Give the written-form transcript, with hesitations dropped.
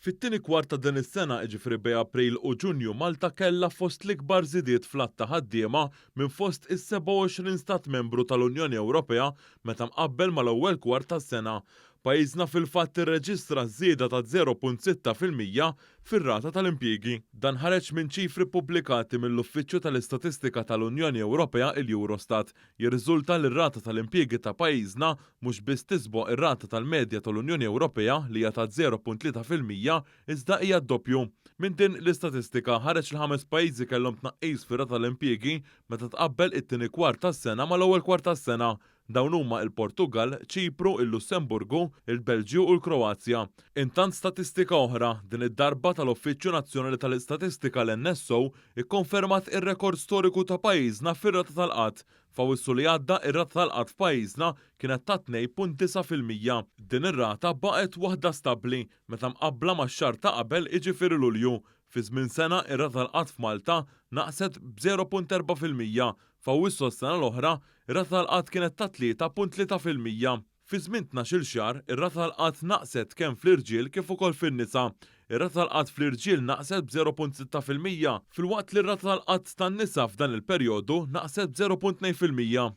Fit-tieni kwart ta' din is-sena, jiġifieri bejn April u Ġunju, Malta kellha fost l-ikbar żidiet fl-għadd ta' ħaddiema minn fost is-27 stat membru tal-Unjoni Ewropea meta mqabbel mal-ewwel kwart tas-sena. Pajjiżna fil-fatt irreġistra żieda ta' 0.6% fir-rata tal-impjiegi. Dan ħareġ minn ċifri ppubblikati mill-Uffiċċju tal-Istatistika tal-Unjoni Ewropea, il-Eurostat. Jirriżulta li r-rata tal-impjiegi ta' pajjiżna mhux biss tisboq ir-rata tal-medja tal-Unjoni Ewropea li hija ta' 0.3% iżda hija d-doppju. Minn din l-istatistika ħareġ li ħames pajjiżi kellhom tnaqqis fir-rata tal-impjiegi meta tqabbel it-tieni kwart tas-sena mal-ewwel kwart tas-sena. Dawn huma il-Portugall, Ċipru, il-Lussemburgu, il-Belġju u l-Kroazja. Intant statistika oħra, din id-darba tal-Uffiċċju Nazzjonali tal-Istatistika l-NSO, ikkonfermat ir-rekord storiku ta' pajjiżna fir-rata tal-qgħad. F'Awwissu li għadda ir-rata tal-qgħad f'pajjiżna kienet ta' 2.9%. Din ir-rata baqgħet waħda stabbli meta mqabbla max-xahar ta' qabel jiġifieri Lulju. Fi żmien sena ir-rata tal-qgħad f'Malta naqset b'0.4%. F'Awwissu s-sena l-oħra, ir-rata tal-qgħad kienet ta' 3.3%. Fi żmien 12-il xahar, ir-rata tal-qgħad naqset kemm fl-irġiel kif ukoll fin-nisa. Ir-rata tal-qgħad fl-irġiel naqset b'0.6% filwaqt li r-rata tal-qgħad tan-nisa f'dan il-perjodu naqset b'0.2%.